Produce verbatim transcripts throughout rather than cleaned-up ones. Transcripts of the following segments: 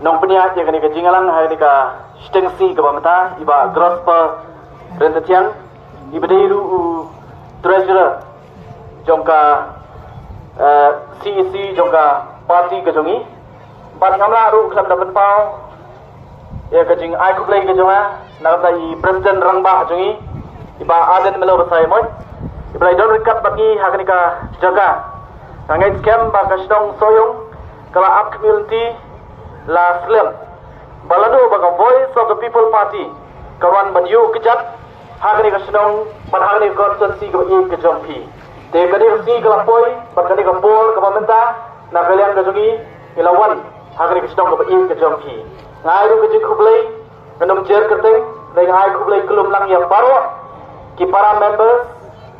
Nongpynïaid ïa kane ka jingïalang ha kane ka shiteng sngi kaba mynta i Bah Grosper Ryntathiang, iba dei ruh u treasurer jong ka eh, C E C jong ka party ka jong i. Bad ngam lah ruh khlem da pynpaw ïa ka jingai khublei ka jong nga na ka bynta i president rangbah jong i, i Bah Ardent Miller Basaiawmoit, iba la don ryngkat bad ngi ha kane ka jaka. Nga ngeit skhem ba ka shnong Sohiong ka la ap khmih lynti la slem ba lano ba ka Voice of the People Party ka wan ban ïuh kjat ha kane ka shnong bad ha kane ka constituency kaba ïeit ka jong phi. Te kane ka sngi ka la poi bad kane ka por kaba mynta, na ka liang ka jong i, i la wan ha kane ka shnong kaba ïeit ka jong phi. Nga ai ruh ka jingkhublei, ngan ym jer kyrteng, hynrei nga ai khublei kylum lang ïa baroh ki para members,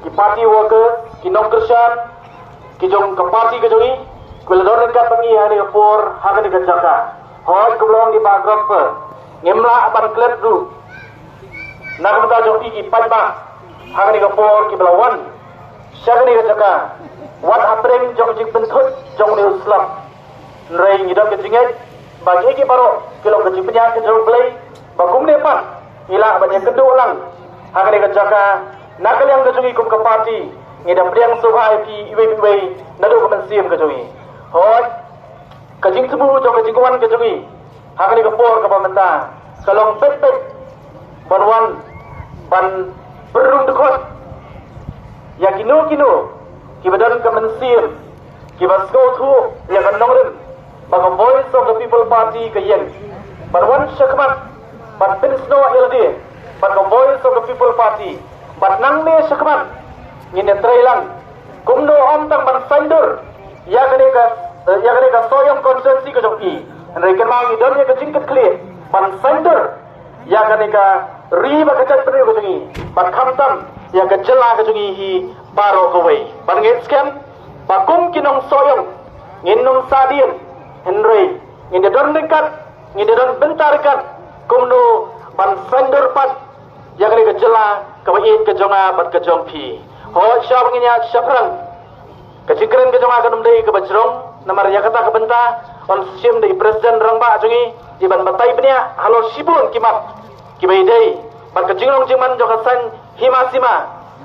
ki party workers, ki nongkyrshan ki jong ka party ka jong i, ki la don ryngkat bad ngi ha kane ka por ha kane ka jaka. Hooid, kumba la ong i Bah Grosper, ngim lah ban klet ruh na ka bynta jong phi ki paidbah ha kane ka por kiba la wan sha kane ka jaka wat hapdeng jong ka jingpynthut jong une u slap. Hynrei ngi don ka jingngeit ba kiei kiei baroh ki long ka jingpynïaid ka jong U Blei, ba kumne pat ngi lah ban ïakynduh lang ha kane ka jaka. Na ka liang ka jong i kum ka party, ngi da pdiang sngewbha ïa phi iwei pa iwei naduh ka mynsiem ka jong i. Hooid, ka jingthmu jong ka jingwan ka jong i ha kane ka por kaba mynta ka long beit beit ban wan ban pynrung dkhot ïa kino kino kiba don ka mynsiem, kiba sngewthuh ïa ka nongrim ba ka Voice of the People Party ka ïeng ban wan shakhmat ban pynsnoh ïa lade bad ka Voice of the People Party. Bad nangne shakhmat ngin ïatrei lang kumno ym tang ban saiñdur ïa kane ka, ïa kane ka Sohiong constituency ka jong phi, hynrei kynmaw ngi don ïa ka jingkitkhlieh ban saiñdur ïa kane ka ri bad ka jaitbynriew ka jong i, bad khamtam ïa ka jylla ka jong i hi baroh kawei. Bad ngeit skhem ba kum ki nong Sohiong ngin ym sahdien, hynrei ngin da don ryngkat, ngin da don bynta ryngkat kumno ban saiñdur pat ïa kane ka jylla kaba ïeit ka jong nga bad ka jong phi. Hooid, shwa ba ngin ïaid shaphrang, ka jingkren ka jong nga kan ym dei kaba jrong, namar ïa kata ka bynta yn shim da i president rangbah jong i, i ban batai bniah halor shibun ki mat kiba ïadei bad ka jinglong jingman jong ka saiñ hima sima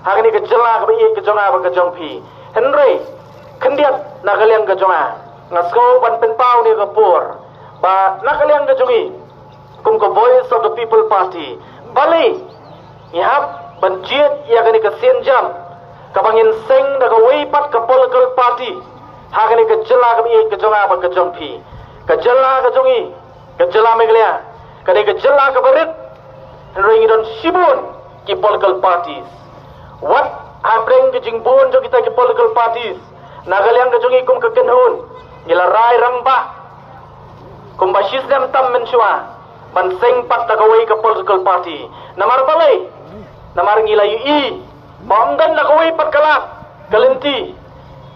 ha kane ka jylla kaba ïeit ka jong nga bad ka jong phi. Hynrei khyndiat na ka liang ka jong nga, nga sngew ban pynpaw ïa ka por ba na ka liang ka jong i kum ka Voice of the People Party, balei ngi hap ban jied ïa kane ka sienjam kaba ngin seng da kawei pat ka political party ha kane ka jylla kaba ïeit ka jong nga bad ka jong phi? Ka jylla ka jong i, ka jylla Meghalaya, ka dei ka jylla kaba rit, hynrei ngi don shibun ki political parties. Wat hapdeng ka jingbun jong kita ki political parties, na ka liang ka jong i kum ka kynhun, ngi la rai rangbah kumba shisnem tam mynshuwa ban seng pat da kawei ka political party. Namar balei? Namar ngi la ïohi ba ym don da kawei pat ka lad ka lynti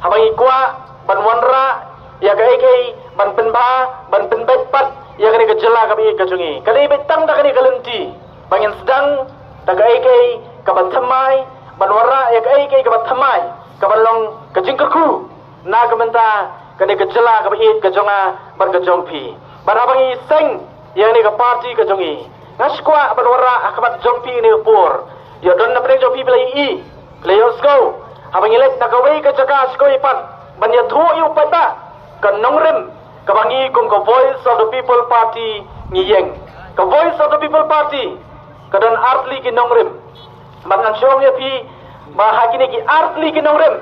haba ngi kwah ban wanrah ïa kaei kaei ban pynbha, ban pynbeit pat ïa kane ka jylla kaba ïeit ka jong i. Ka dei beit tang da kane ka lynti ba ngin sdang da kaei kaei kaba thymmai, ban wanrah ïa kaei kaei kaba thymmai, kaba long ka jingkyrkhu na ka bynta kane ka jylla kaba ïeit ka jong nga bad ka jong phi. Bad haba ngi seng ïa kane ka party ka jong i, nga sngewkwah ban wanrah ha khmat jong phi ïa kane ka por. Ïoh don na pdeng jong phi ba la ïohi, ba la ïohsngew, haba ngi leit na kawei ka jaka sha kawei pat ban ïathuh ïa u paidbah ka nongrim kaba ngi kum ka Voice of the People Party ngi ïeng. Ka Voice of the People Party ka don artylli ki nongrim. Bad ngan shu ong ïa phi ba ha kine ki artylli ki nongrim,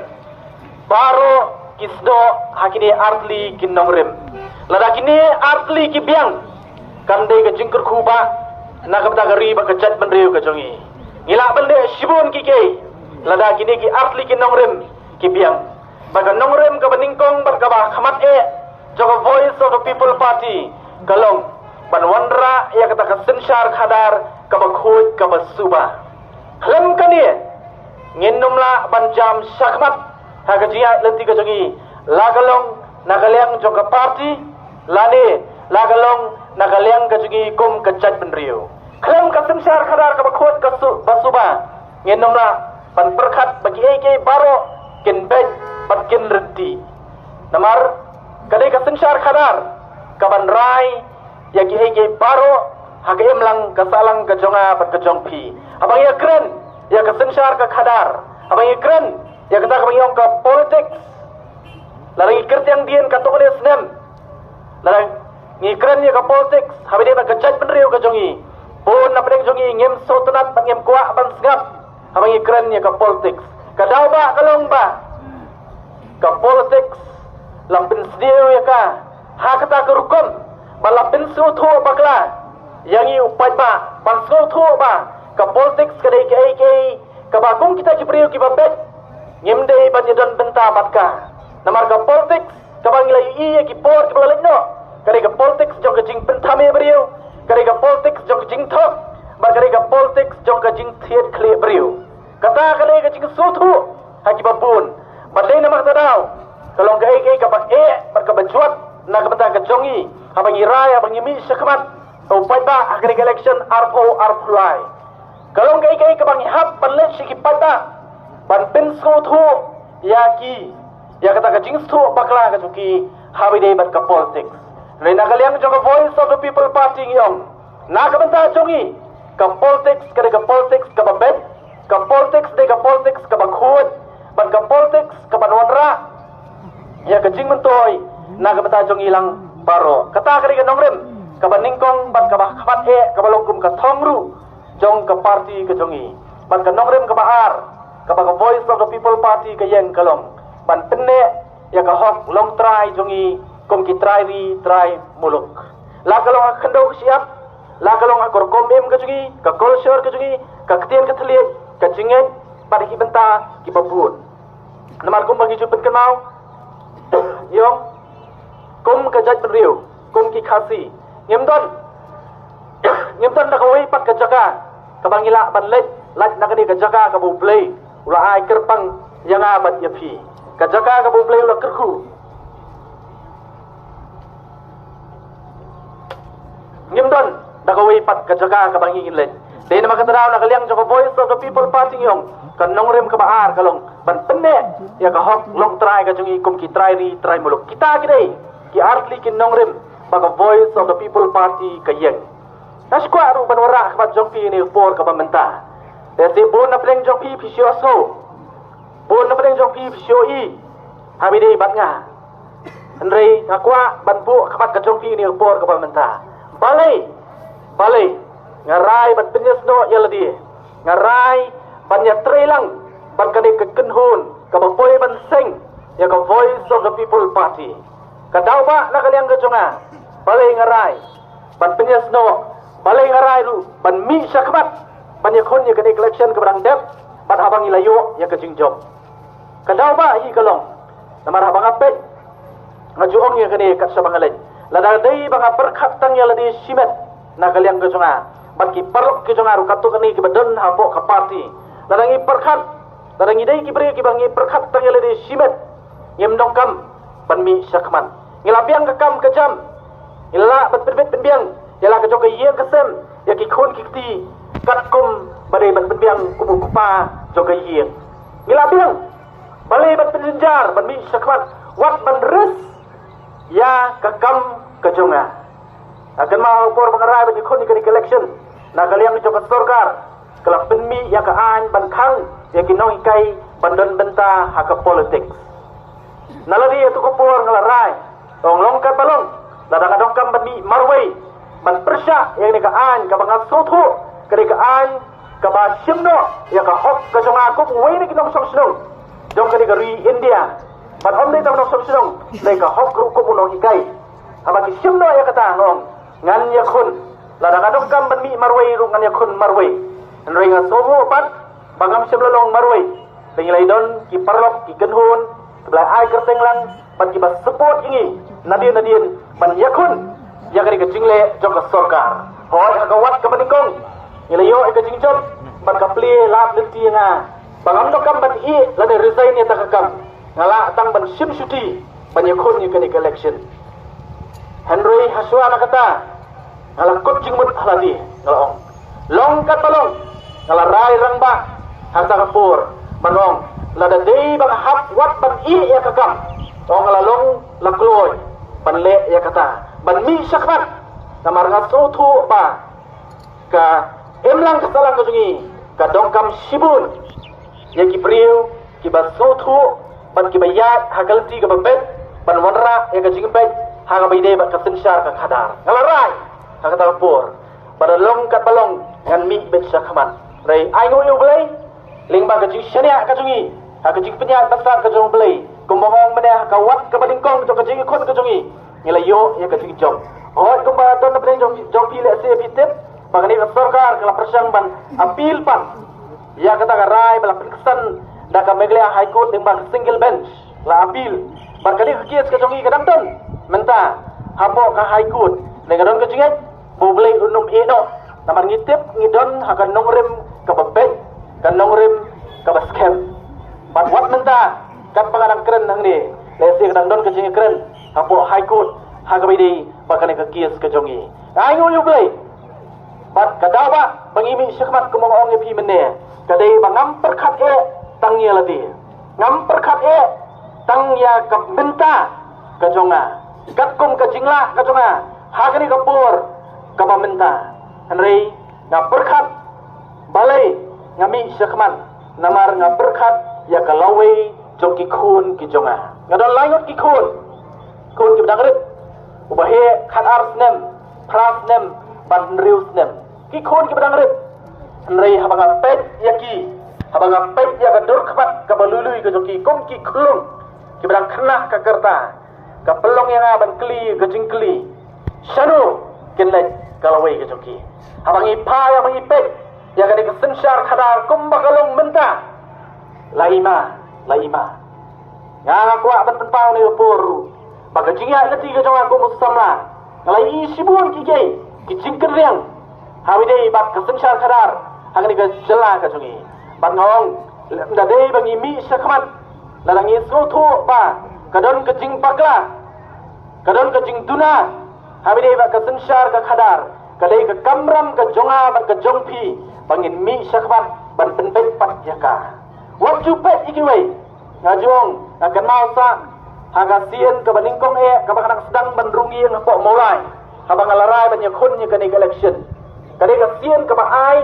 baroh ki snoh ha kine artylli ki nongrim. Lada kine artylli ki biang, kan dei ka jingkyrkhu ba na ka bynta ka ri bad ka jaitbynriew ka jong i. Ngi lah ban leh shibun kiei kiei lada kine ki artylli ki nongrim ki biang. Bad ka nongrim kaba nyngkong bad kaba khmat eh jong ka Voice of the People Party ka long ban wanrah ïa kata ka synshar khadar kaba khuid kaba suba. Khlem kane ngin ym lah ban jam shakhmat ha ka jingïaid lynti ka jong i, la ka long na ka liang jong ka party lane la ka long na ka liang ka jong i kum ka jaitbynriew. Khlem ka synshar khadar kaba khuid ka su-, ba suba, ngin ym lah ban pyrkhat ba kiei kiei baroh kin beit bad kin rynti. Namar ka dei ka synshar khadar kaban rai ïa kiei kiei baroh ha ka imlang ka sahlang ka jong nga bad ka jong phi. Haba ngi ïakren ïa ka synshar ka khadar, haba ngi kren ïa kata kaba ngi ong ka politics, lada ngi kren tang dien katto katne snem, lada ngi kren ïa ka politics haba ïadei bad ka jaitbynriew ka jong ngi, bun na pdeng jong ngi ngim sngewtynnat bad ngim kwah ban sngap haba ngi kren ïa ka politics. Ka daw ba ka long ba ka politics la pynsniew ïa ka ha kata ka rukom ba la pynsngewthuh bakla ïa ngi u paidbah ban sngewthuh ba ka politics ka dei kaei kaei kaba kum kita ki briew kiba beit ngim dei ban ïadon bynta bad ka. Namar ka politics kaba ngi la ïohi ïa ki por kiba la leit noh ka dei ka politics jong ka jingpynthame briew, ka dei ka politics jong ka jingthok, bad ka dei ka politics jong ka jingthied khlieh briew. Kata ka dei ka jingsngewthuh ha kiba bun. Bad dei namar kata daw ka long kaei kaei kaba eh bad kaba jwat na ka bynta ka jong ngi haba ngi rai, haba ngi mih shakhmat ïa u paidbah ha kane ka election arphew arphew lai. Ka long kaei kaei kaba ngi hap ban leit sha ki paidbah ban pynsngewthuh ïa ki ïa kata ka jingsngewthuh bakla ka jong ki haba ïadei bad ka politics. Hynrei na ka liang jong ka Voice of the People Party ngi ong na ka bynta jong ngi ka politics ka dei ka politics kaba beit, ka politics dei ka politics kaba khuid, bad ka politics kaba wanrah ïa ka jingmyntoi na ka bynta jong ngi lang baroh. Kata ka dei ka nongrim kaba nyngkong bad kaba khmat eh kaba long kum ka thong ruh jong ka party ka jong ngi. Bad ka nongrim kaba ar kaba ka Voice of the People Party ka ïeng ka long ban pynneh ïa ka hok longtrai jong ngi kum ki trai ri trai muluk. La ka long ha ka khyndew ka shyiap, la ka long ha ka rukom im ka jong ngi, ka culture ka jong ngi, ka ktien ka thylliej, ka jingngeit bad ki bynta kiba bun. Namar kumba ngi ju pynkynmaw ïa ong kum ka jaitbynriew, kum ki Khasi, ngim don ngim don da kawei pat ka jaka kaba ngi lah ban leit lait na kane ka jaka kaba U Blei u la ai kyrpang ïa nga bad ïa phi. Ka jaka kaba U Blei u la kyrkhu. Ngim don da kawei pat ka jaka kaba ngi ngin leit. Dei namar kata daw na ka liang jong ka Voice of the People Party ngi ong ka nongrim kaba ar ka long ban pynneh ïa ka hok longtrai ka jong ngi kum ki trai ri trai muluk. Kita ki dei ki artylli ki nongrim ba ka Voice of the People Party ka ïeng. Nga sngewkwah ruh ban wanrah khmat jong phi ïa kane ka por kaba mynta. Te bun na pdeng jong phi phi shu sngew, bun na pdeng jong phi phi shu i haba ïadei bad nga. Hynrei nga kwah ban buh khmat ka jong phi ïa kane ka por kaba mynta. Balei, balei nga rai ban pynïasnoh ïa lade, nga rai ban ïatreilang bad kane ka kynhun kaba poi ban seng ïa ka Voice of the People Party. Ka daw ba na ka liang ka jong nga, balei nga rai ban pynïasnoh, balei nga rai ruh ban mih shakhmat ban ïakhun ïa kane ka election kaba dang dep bad haba ngi la ïoh ïa ka jingjop. Ka daw ba hi ka long namar haba nga peit nga ju ong ïa kane kat shaba nga leit, lada dei ba nga pyrkhat tang ïa lade shimet na ka liang ka jong nga bad ki paralok ki jong nga ruh katto katne kiba don hapoh ka party, lada ngi pyrkhat, lada ngi dei ki briew kiba ngi pyrkhat tang ïa lade shimet, ngim donkam ban mih shakhmat. Ngi la biang ka kam ka jam, ngi la lah ban pynbit pynbiang ïa la ka jong ka ïing ka sem ïa ki khun ki kti katkum ba dei ban pynbiang kum u kpa jong ka ïing. Ngi la biang balei ban pynjynjar ban mih shakhmat wat ban risk ïa ka kam ka jong nga. Nga kynmaw ha ka por ba nga rai ban ïakhun ïa kane ka election na ka liang jong ka sorkar, ka la pynmih ïa ka aiñ ban khang ïa ki nonghikai ban don bynta ha ka politics. Na lade ïa tu ka por nga la rai, ong long kat ba long, lada nga donkam ban mih marwei ban pyrshah ïa kane ka aiñ kaba nga sngewthuh ka dei ka aiñ kaba shim noh ïa ka hok ka jong nga kum uwei na ki nongshong shnong jong kane ka ri India. Bad ym dei tang nongshong shnong, dei ka hok ruh kum u nonghikai. Haba ki shim noh ïa kata nga ong ngan ïakhun, lada nga donkam ban mih marwei ruh ngan ïakhun marwei. Hynrei nga sngewthuh pat ba ngam shym la long marwei. Te ngi la ïadon ki paralok ki kynhun kiba la ai kyrteng lang bad kiba support ïa ngi nadien nadien ban ïakhun ïa kane ka jingleh jong ka sorkar. Hooid, ha ka wat kaba nyngkong ngi la ïoh ïa ka jingjop bad ka plie lad lynti ïa nga ba ngam donkam ban ïeh lane resign ïa kata ka kam. Nga lah tang ban shim shuti ban ïakhun ïa kane ka election. Hynrei hashwa na kata nga la kut jingmut ha lade, nga la ong long kat ba long, nga la rai rangbah ha kata ka por ban ong lada dei ba nga hap wat ban ïeh ïa ka kam, ong nga la long la kloi ban leh ïa kata, ban mih shakhmat Namar nga sngewthuh ba ka imlang ka sahlang ka jong ngi ka donkam shibun ïa ki briew kiba sngewthuh bad kiba ïaid ha ka lynti kaba beit ban wanrah ïa ka jingpeit ha kaba ïadei bad ka synshar ka khadar. Nga la rai ha kata ka por ba da long katba long ngan mih beit sha khmat. Hynrei ai nguh ïa U Blei lyngba ka jingshaniah ka jong ngi ha ka jingpynïaid bastad ka jong U Blei, kumba nga ong mynne ha ka wat kaba nyngkong jong ka jingïakhun ka jong ngi, ngi la ïoh ïa ka jingjop. Hooid, kumba don na pdeng jong jong phi lehse phi tip ba kane ka sorkar ka la pyrshang ban appeal pat ïa kata ka rai ba la pynksan da ka Meghalaya High Court lyngba ka single bench, la appeal. Bad kane ka case ka jong ngi ka dang don mynta hapoh ka High Court. Hynrei nga don ka jingngeit ba U Blei un ym ïehnoh, namar ngi tip ngi don ha ka nongrim kaba beit, ka nongrim kaba skhem. Bad wat mynta katba nga dang kren hangne, lehse ka dang don ka jingkren hapoh High Court ha kaba ïadei bad kane ka case ka jong ngi. Ai nguh ïa U Blei. Bad ka daw ba ba ngi mih sha khmat, kumba nga ong ïa phi mynne, ka dei ba ngam pyrkhat eh tang ïa lade, ngam pyrkhat eh tang ïa ka bynta ka jong nga, katkum ka jinglah ka jong nga ha kane ka por kaba mynta. Hynrei nga pyrkhat balei nga mih sha khmat, namar nga pyrkhat ïa ka lawei jong ki khun ki jong nga. Nga don lai ngut ki khun, khun kiba dang rit, uba heh khatar snem, phra snem bad hynriew snem. Ki khun kiba dang rit. Hynrei haba nga peit ïa ki, haba nga peit ïa ka dur khmat kaba lui lui ka jong ki kum ki khlung kiba dang khynnah ka rta, ka pynlong ïa nga ban kylli ka jingkylli, shano kin leit ka lawei ka jong ki? Haba ngi phai, haba ngi peit ïa kane ka synshar khadar kumba ka long mynta, la i ma, la i ma. Nga nga kwah ban pynpaw ne por ruh ba ka jingïaid lynti ka jong nga kum u samla, nga la ïohi shibun ki jingkynriang ha kaba ïadei bad ka synshar khadar ha kane ka jylla ka jong ngi. Bad nga ong, lada dei ba ngi mih sha khmat, lada ngi sngewthuh ba ka don ka jingbakla, ka don ka jingduna ha kaba ïadei bad ka synshar ka khadar, ka dei ka kamram ka jong nga bad ka jong phi ba ngin mih sha khmat ban pynbeit pat ïa ka. Wat ju peit ïa kiwei. Nga ju ong, nga kynmaw sa ha ka sien kaba nyngkong eh kaba nga dang sdang ban rung ïing hapoh Mawlai, haba nga la rai ban ïakhun ïa kane ka election. Ka dei ka sien kaba ai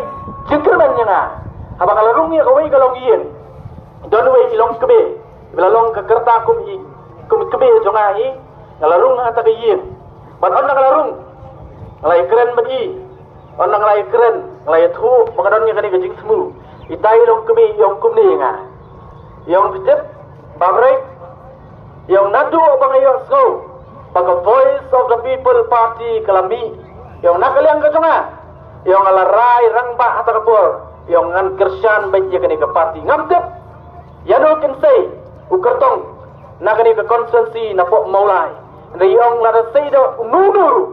jingkyrmen ïa nga haba nga la rung ïa kawei ka longïing. Don uwei i longkmie iba la long ka rta kum i, kum i kmie jong nga hi. Nga la rung ha kata ka ïing. Bad ynda nga la rung, nga la ïakren bad i. Ynda nga la ïakren, nga la ïathuh ba ka don ïa kane ka jingthmu. Itai i longkmie i ong kumne ïa nga, i ong, phi tip Bah Bret, i ong, naduh ba nga ïohsngew ba ka Voice of the People Party ka la mih, i ong, na ka liang ka jong nga, i ong, nga la rai rangbah ha kata ka por, i ong, ngan kyrshan beit ïa kane ka party. Ngam tip ïano kin sei u kyrtong na kane ka constituency napoh Mawlai. Hynrei i ong, lada sei da uno uno ruh,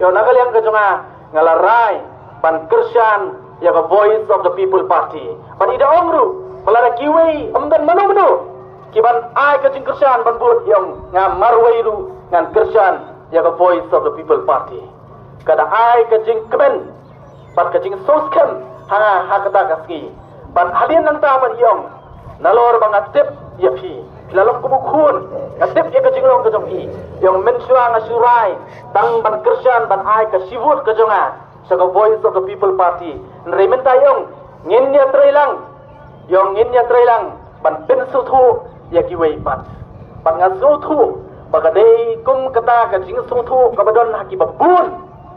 i ong, na ka liang ka jong nga, nga la rai ban kyrshan ïa ka Voice of the People Party. Bad i da ong ruh ba lada kiwei, ym don mano mano kiban ai ka jingkyrshan ban bud, i ong, nga marwei ruh ngan kyrshan ïa ka Voice of the People Party. Ka da ai ka jingkmen bad ka jingsngewskhem ha nga ha kata ka sngi. Bad hadien nangta pat i ong, nalor ba nga tip ïa phi, phi la long kum u khun, nga tip ïa ka jinglong ka jong phi. I ong, mynshuwa nga shu rai tang ban kyrshan, ban ai ka shi vote ka jong nga sha ka Voice of the People Party. Hynrei mynta i ong, ngin ïatreilang, i ong, ngin ïatreilang ban pynsngewthuh ïa kiwei pat. Bad nga sngewthuh ba ka dei kum kata ka jingsngewthuh kaba don ha kiba bun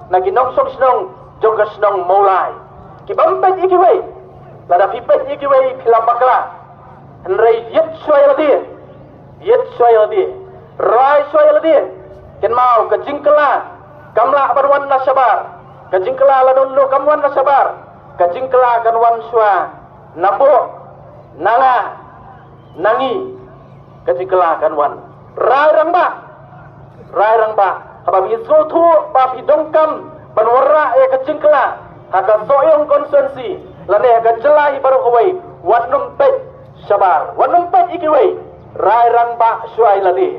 na ki nongshong shnong jong ka shnong Mawlai. Ki bym peit ïa kiwei. Lada phi peit ïa kiwei phi la bakla. Hynrei ïeit shuwa ïa lade, ïeit shuwa ïa lade, rai shuwa ïa lade. Kynmaw, ka jingkylla kam lah ban wan na shabar. Ka jingkylla lano lano kam wan na shabar. Ka jingkylla kan wan shuwa napoh, na nga, na ngi. Ka jingkylla kan wan. Rai rangbah, rai rangbah, haba phi sngewthuh ba phi donkam ban wanrah ïa ka jingkylla ha ka Sohiong constituency lane ha ka jylla hi baroh kawei, wat nym peit shabar, wat nym peit ïa kiwei. Rai rangbah shuwa ïa lade.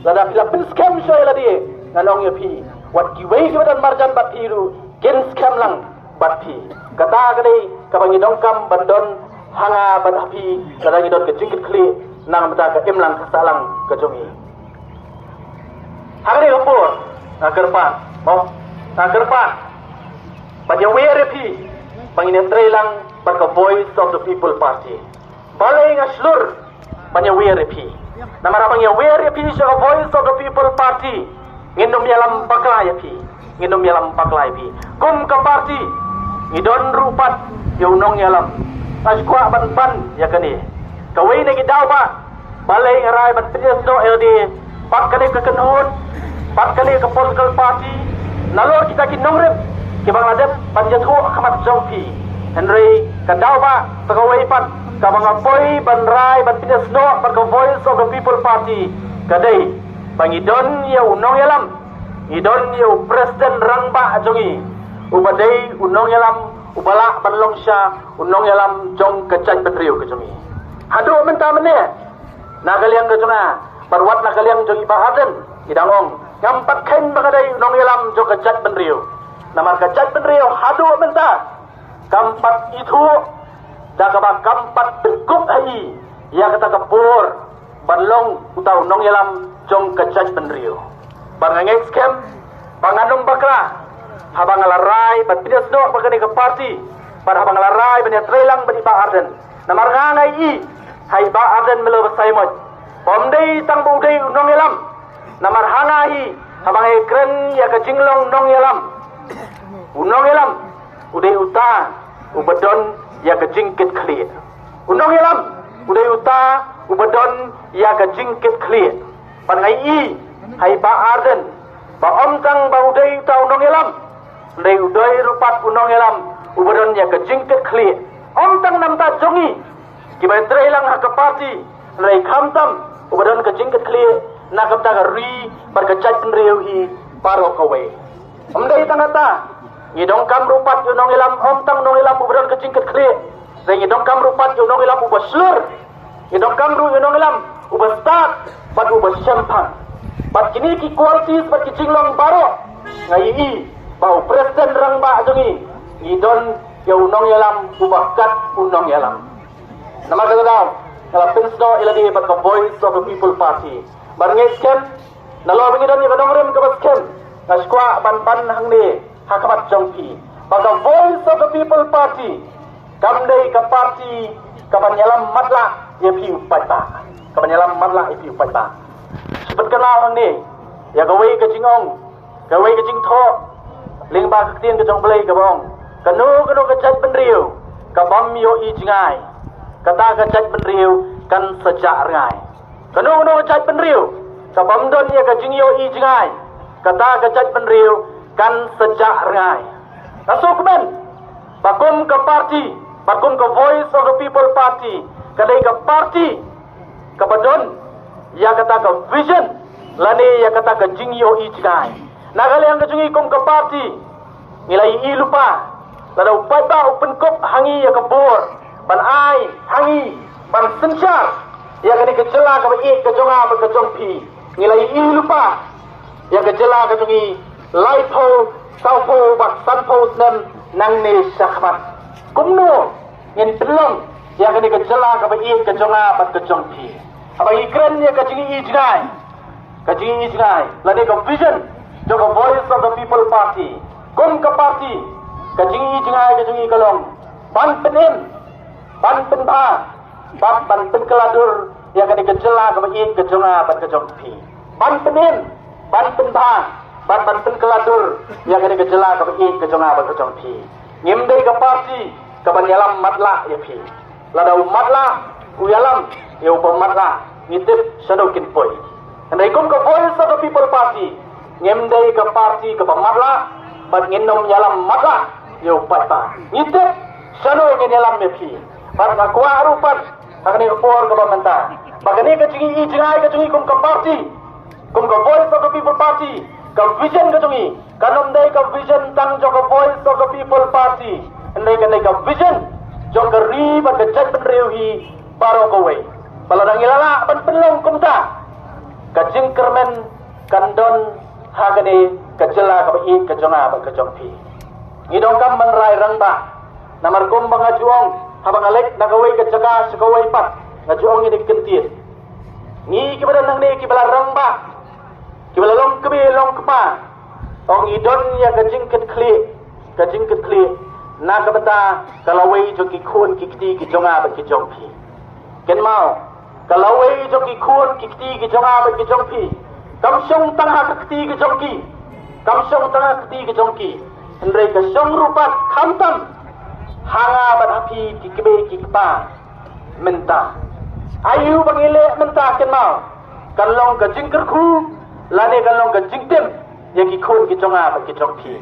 Lada phi la pynskhem shuwa ïa lade, ngan ong ïa phi, wat kiwei kiba don marjan bad phi ruh kin skhem lang bad phi. Kata ka dei kaba ngi donkam ban don ha nga bad ha phi lada ngi don ka jingkitkhlieh na ka bynta ka imlang ka sahlang ka jong ngi. Ha kane ka por nga kyrpad, mo, Nga kyrpad ban ïawer ïa phi ba ngin ïatrei lang bad ka Voice of the People Party. Balei nga shlur ban ïawer ïa phi? Namar haba nga ïawer ïa phi sha ka Voice of the People Party, ngin ym ïalam bakla ïa phi. Ngin ym ïalam bakla ïa phi. Kum ka party, ngi don ruh pat ïa u nongïalam. Nga shu kwah ban ban ïa kane. Kawei na ki daw ba balei nga rai ban pynïasnoh ïa lade bad kane ka kynhun, bad kane ka political party, nalor kita ki nongrim kiba nga la dep ban ïathuh ha khmat jong phi. Hynrei ka daw ba sa kawei pat kaba nga poi ban rai ban pynïasnoh bad ka Voice of the People Party ka dei ba ngi don ïa u nongïalam, ngi don ïa u president rangbah jong ngi, uba dei u nongïalam uba lah ban long sha u nongïalam jong ka jaitbynriew ka jong ngi. Haduh mynta mynne, na ka liang ka jong nga bad wat na ka liang jong i Bah Ardent, ngi dang ong ngam pat kheiñ ba ka dei u nongïalam jong ka jaitbynriew. Namar ka jaitbynriew haduh mynta kam pat ithuh da kaba kam pat pynkup ha i ïa kata ka por ban long uta u nongïalam jong ka jaitbynriew. Bad nga ngeit skhem ba ngan ym bakla haba nga la rai ban pynïasnoh bad kane ka party, bad haba nga la rai ban ïatrei lang bad i Bah Ardent. Namar nga nga ïohi ha i Bah Ardent Miller Basaiawmoit ba ym dei tang ba u dei u nongïalam. Namar ha nga hi, haba nga ïakren ïa ka jinglong nongïalam, u nongïalam u dei uta uba don ïa ka jingkitkhlieh. U nongïalam u dei uta uba don ïa ka jingkitkhlieh. Bad nga ïohi ha i Bah Ardent ba ym tang ba u dei uta u nongïalam, hynrei u dei ruh pat u nongïalam uba don ïa ka jingkitkhlieh. Ym tang na ka bynta jong ngi kiba ïatrei lang ha ka party, hynrei khamtam uba don ka jingkitkhlieh na ka bynta ka ri bad ka jaitbynriew hi baroh kawei. Ym dei tang kata, ngi donkam ruh pat ïa u nongïalam, ym tang nongïalam uba don ka jingkitkhlieh, hynrei ngi donkam ruh pat ïa u nongïalam uba shlur. Ngi donkam ruh ïa u nongïalam uba stad bad uba shemphang. Bad kine ki qualities bad ki jinglong baroh, nga ïohi ba u president rangbah jong ngi, ngi don ïa u nongïalam uba kat u nongïalam. Namar kata daw nga la pynsnoh ïa lade bad ka Voice of the People Party. Bad nga ngeit skhem, nalor ba ngi don ïa ka nongrim kaba skhem, nga sngewkwah ban ban hangne ha khmat jong phi ba ka Voice of the People Party kam dei ka party kaban ïalam matlah ïa phi u paidbah. Kaban ïalam matlah ïa phi u paidbah. Shu pynkynmaw hangne ïa kawei ka jingong, kawei ka jingthoh lyngba ka ktien ka jong U Blei kaba ong, kano kano ka jaitbynriew kabym ïohi jngai, kata ka jaitbynriew kan sa jah rngai. Kano kano ka jaitbynriew kabym don ïa ka jingïohi jngai, kata ka jaitbynriew kan sa jah rngai. Nga sngewkmen ba kum ka party, ba kum ka Voice of the People Party, ka dei ka party kaba don ïa kata ka vision lane ïa kata ka jingïohi jngai. Na ka liang ka jong ngi kum ka party, ngi la ïohi lypa lada u paidbah u pynkup ha ngi ïa ka bor ban ai ha ngi ban synshar ïa kane ka jylla kaba ïeit ka jong nga bad ka jong phi. Ngi la ïohi lypa ïa ka jylla ka jong ngi laiphew, sawphew bad sanphew snem nangne shakhmat. Kumno ngin pynlong ïa kane ka jylla kaba ïeit ka jong nga bad ka jong phi? Haba ngi kren ïa ka jingïohi jngai, ka jingïohi jngai lane ka vision jong ka Voice of the People Party, kum ka party, ka jingïohi jngai ka jong ngi ka long ban pynim, ban pynbha bad ban pynkylla dur ïa kane ka jylla kaba ïeit ka jong nga bad ka jong phi. Ban pynim, ban pynbha bad ban pynkylla dur ïa kane ka jylla kaba ïeit ka jong nga bad ka jong phi. Ngim dei ka party kaban ïalam matlah ïa phi. Lada u matlah u ïalam ïa uba matlah, ngi tip shano kin poi. Hynrei kum ka Voice of the People Party, ngim dei ka party kaba matlah bad ngin ym ïalam matlah ïa u paidbah. Ngi tip shano ngin ïalam ïa phi. Bad nga kwah ruh pat ha kane ka por kaba mynta ba kane ka jingïohi jngai ka jong ngi kum ka party, kum ka Voice of the People Party, ka vision ka jong ngi kan ym dei ka vision tang jong ka Voice of the People Party, hynrei kan dei ka vision jong ka ri bad ka jaitbynriew hi baroh kawei. Ba lada ngi la lah ban pynlong kumta, ka jingkyrmen kan don ha kane ka jylla kaba ïeit ka jong nga bad ka jong phi. Ngi donkam ban rai rangbah. Namar kumba nga ju ong haba nga leit na kawei ka jaka sha kawei pat, nga ju ong ïa kane ka kyntien. Ngi kiba don hangne kiba la rangbah, kiba la long kmie long kpa, Ong i don ïa ka jingkitkhlieh, ka jingkitkhlieh na ka bynta ka lawei jong ki khun ki kti ki jong nga bad ki jong phi. Kynmaw, ka lawei jong ki khun ki kti ki jong nga bad ki jong phi kam shong tang ha ka kti ki jong ki, kam shong tang ha ka kti ki jong ki, hynrei ka shong ruh pat khamtam ha nga bad ha phi ki kmie ki kpa mynta. Aïu ba ngi leh mynta? Kynmaw, kan long ka jingkyrkhu lane kan long ka jingtim ïa ki khun ki jong nga bad ki jong phi.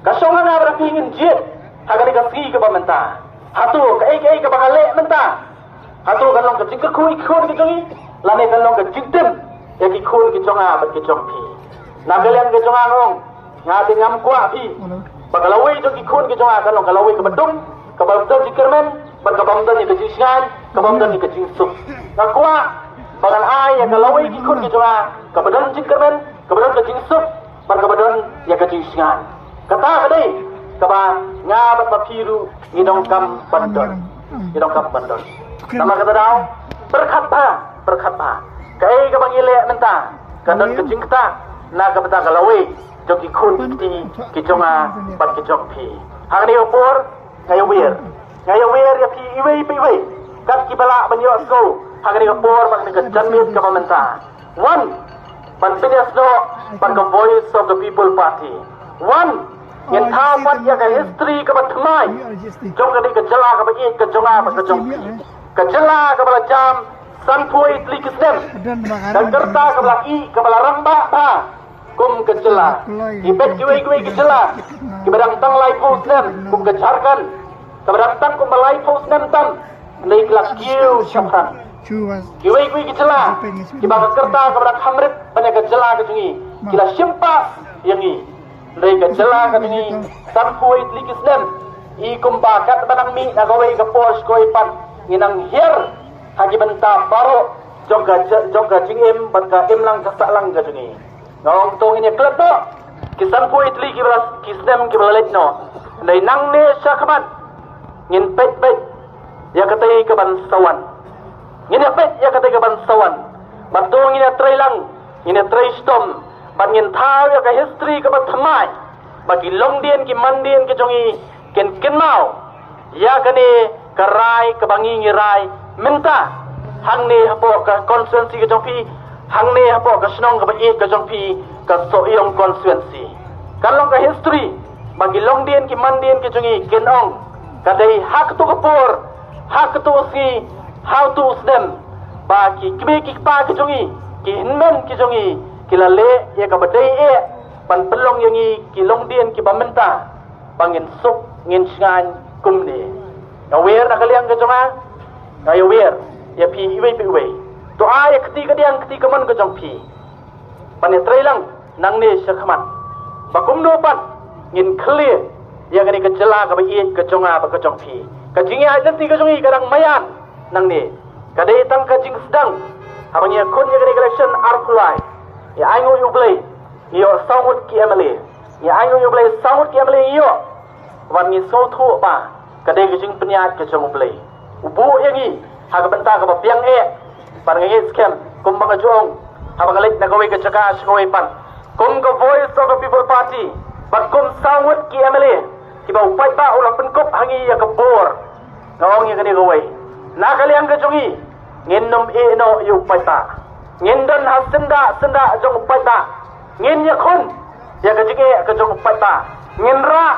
Ka shong ha nga bad ha phi ngin jied ha kane ka sngi kaba mynta. Hato kaei kaei kaba nga leh mynta, hato kan long ka jingkyrkhu ïa ki khun ki jong ngi lane kan long ka jingtim ïa ki khun ki jong nga bad ki jong phi? Na ka liang ka jong nga nga ong, nga te ngam kwah phi ba ka lawei jong ki khun ki jong nga kan long ka lawei kaba dum, kaba ym don jingkyrmen bad kaba ym don ïa ka jingshngaiñ, kaba ym don ïa ka jingsuk. Nga kwah ba ngan ai ïa ka lawei ki khun ki jong nga kaba don jingkyrmen, kaba don ka jingsuk bad kaba don ïa ka jingshngaiñ. Kata ka dei kaba nga bad ma phi ruh ngi donkam ban don, ngi donkam ban don. Namar kata daw, pyrkhat bha, pyrkhat bha. Kaei kaba ngi leh mynta kan don ka jingktah na ka bynta ka lawei jong ki khun ki kti ki jong nga bad ki jong phi. Ha kane ka por nga ïawer, nga ïawer ïa phi iwei pa iwei kat kiba lah ban ïohsngew ha kane ka por bad kane ka janmiet kaba mynta. Wan ban pynïasnoh bad ka Voice of the People Party. Wan ngin thaw pat ïa ka history kaba thymmai jong kane ka jylla kaba ïeit ka jong nga bad ka jong phi. Ka jylla kaba la jam sanphew wei tylli ki snem da ka rta kaba la ih, kaba la rangbah bha kum ka jylla. Ki bad kiwei kiwei ki jylla kiba dang tang laiphew snem kum ka Jharkhand, kaba dang tang kumba laiphew snem tam, hynrei ki la kiew shaphrang. Kiwei kiwei ki jylla kiba ka rta kaba dang kham rit ban ïa ka jylla ka jong ngi ki la shim pass ïa ngi. Hynrei ka jylla ka jong ngi sanphew wei tylli ki snem, i kumba katba nang mih na kawei ka por sha kawei pat, ngi nang hiar ha ki bynta baroh jong ka, jong ka jingim bad ka imlang ka sahlang ka jong ngi. Nga ong to ngin ïa klet noh ki sanphew wei tylli kiba la, ki snem kiba la leit noh. Hynrei nangne shakhmat ngin peit beit ïa katei kaban sa wan. Ngin ïa peit ïa katei kaban sa wan. Bad to ngin ïa trei lang, ngin ïa trei shitom bad ngin thaw ïa ka history kaba thymmai ba ki longdien ki mandien ki jong ngi kin kynmaw ïa kane ka rai kaba ngi ngi rai mynta hangne hapoh ka constituency ka jong phi, hangne hapoh ka shnong kaba ïeit ka jong phi, ka Sohiong constituency. Kan long ka history ba ki longdien ki mandien ki jong ngi kin ong, ka dei ha kato ka por, ha kato ka sngi, ha uto u snem ba ki kmie ki kpa ki jong ngi, ki hynmen ki jong ngi ki la leh ïa kaba dei eh ban pynlong ïa ngi ki longdien kiba mynta ba ngin suk ngin shngaiñ kumne. Nga wer na ka liang ka jong nga, nga ïawer ïa phi iwei pa iwei. To ai ïa kti kadiang kti kamon ka jong phi ban ïa trei lang nangne shakhmat ba kumno pat ngin khlieh ïa kane ka jylla kaba ïeit ka jong nga bad ka jong phi. Ka jingïaid lynti ka jong ngi ka dang maïan nangne, ka dei tang ka jingsdang. Haba ngi ïakhun ïa kane ka election arphew lai, ïa ainguh ïa U Blei ngi ïoh saw ngut ki M L A. Ngi ainguh ïa U Blei, saw ngut ki M L A ngi ïoh. Wat ngi sngewthuh ba ka dei ka jingpynïaid ka jong U Blei. U buh ïa ngi ha ka bynta kaba biang eh. Bad nga ngeit skhem kumba nga ju ong, haba nga leit na kawei ka jaka sha kawei pat, kum ka Voice of the People Party bad kum saw ngut ki M L A kiba u paidbah u la pynkup ha ngi ïa ka bor. Nga ong ïa kane kawei, na ka liang ka jong ngi ngin ym ïeh noh ïa u paidbah. Ngin don ha syndah syndah jong u paidbah. Ngin ïakhun ïa ka jingeh ka jong u paidbah. Ngin rah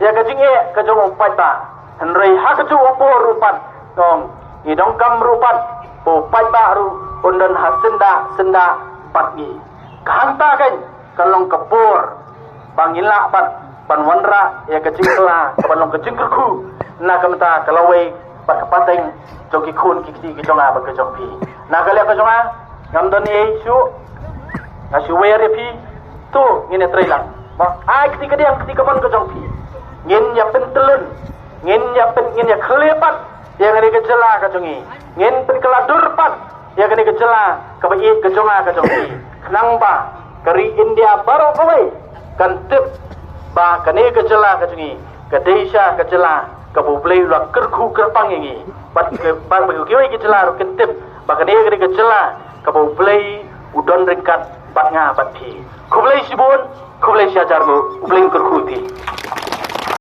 ïa ka jingeh ka jong u paidbah. Hynrei ha kajuh ka por ruh pat, nga ong, ngi donkam ruh pat ba u paidbah ruh un don ha syndah syndah bad ngi. Ka hangta kan kan long ka por ba ngin lah pat ban wanrah ïa ka jingkylla kaban long ka jingkyrkhu na ka bynta ka lawei bad ka pateng jong ki khun ki kti ki jong nga bad ka jong phi. Na ka liang ka jong nga, ngam don ei shuh, nga shu wer ïa phi. To ngin ïa trei lang. Ba ai kti kadiang kti kamon ka jong phi. Ngin ïa pyntyllun, ngin ïa pyn, ngin ïa khlieh pat ïa kane ka jylla ka jong ngi. Ngin pynkylla dur pat ïa kane ka jylla kaba ïeit ka jong nga ka jong phi. Khnang ba ka ri India baroh kawei kan tip ba kane ka jylla ka jong ngi ka dei sha ka jylla kaba U Blei u la kyrkhu kyrpang ïa ngi. Bad ka, bad ba kiwei ki jylla ruh kin tip ba kane ka dei ka jylla kaba U Blei u don ryngkat bad nga bad phi. Khublei shibun, khublei shihajar nguh, U Blei un kyrkhu